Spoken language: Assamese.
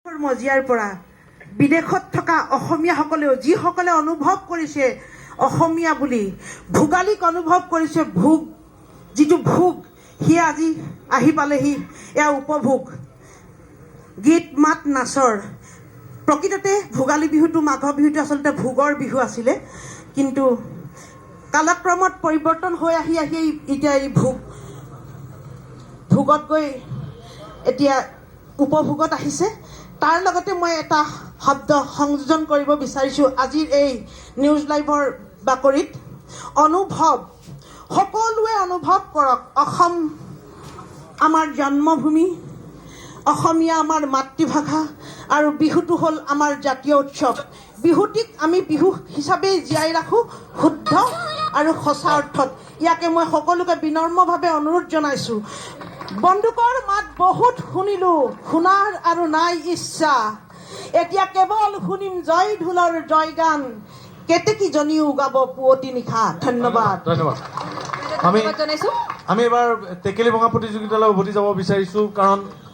মজিয়াৰ পৰা বিদেশত থকা অসমীয়াসকলেও, যিসকলে অনুভৱ কৰিছে অসমীয়া বুলি, ভোগালীক অনুভৱ কৰিছে, ভোগ যিটো ভোগ, সি আজি আহি পালেহি। এয়া উপভোগ গীত মাত নাচৰ। প্ৰকৃততে ভোগালী বিহুটো, মাঘ বিহুটো আচলতে ভোগৰ বিহু আছিলে, কিন্তু কালক্ৰমত পৰিৱৰ্তন হৈ আহি আহি এতিয়া এই ভোগ ভোগত গৈ এতিয়া উপভোগত আহিছে। তাৰ লগতে মই এটা শব্দ সংযোজন কৰিব বিচাৰিছোঁ আজিৰ এই নিউজ লাইভৰ বাকৰিত, অনুভৱ। সকলোৱে অনুভৱ কৰক, অসম আমাৰ জন্মভূমি, অসমীয়া আমাৰ মাতৃভাষা আৰু বিহুটো হ'ল আমাৰ জাতীয় উৎসৱ। বিহুটিক আমি বিহু হিচাপেই জীয়াই ৰাখোঁ শুদ্ধ আৰু সঁচা অৰ্থত। ইয়াকে মই সকলোকে বিনম্ৰভাৱে অনুৰোধ জনাইছোঁ। বন্দুকৰ মাত বহুত শুনিলোঁ, শুনাৰ আৰু নাই ইচ্ছা। এতিয়া কেৱল শুনিম জয় ঢোলৰ জয় গান, কেতেকীজনীও গাব পুৱতি নিশা। ধন্যবাদ। ধন্যবাদ। আমি ধন্যবাদ জনাইছো। আমি এবাৰ টেকেলি ভঙা প্ৰতিযোগিতালৈ উভতি যাব বিচাৰিছো, কাৰণ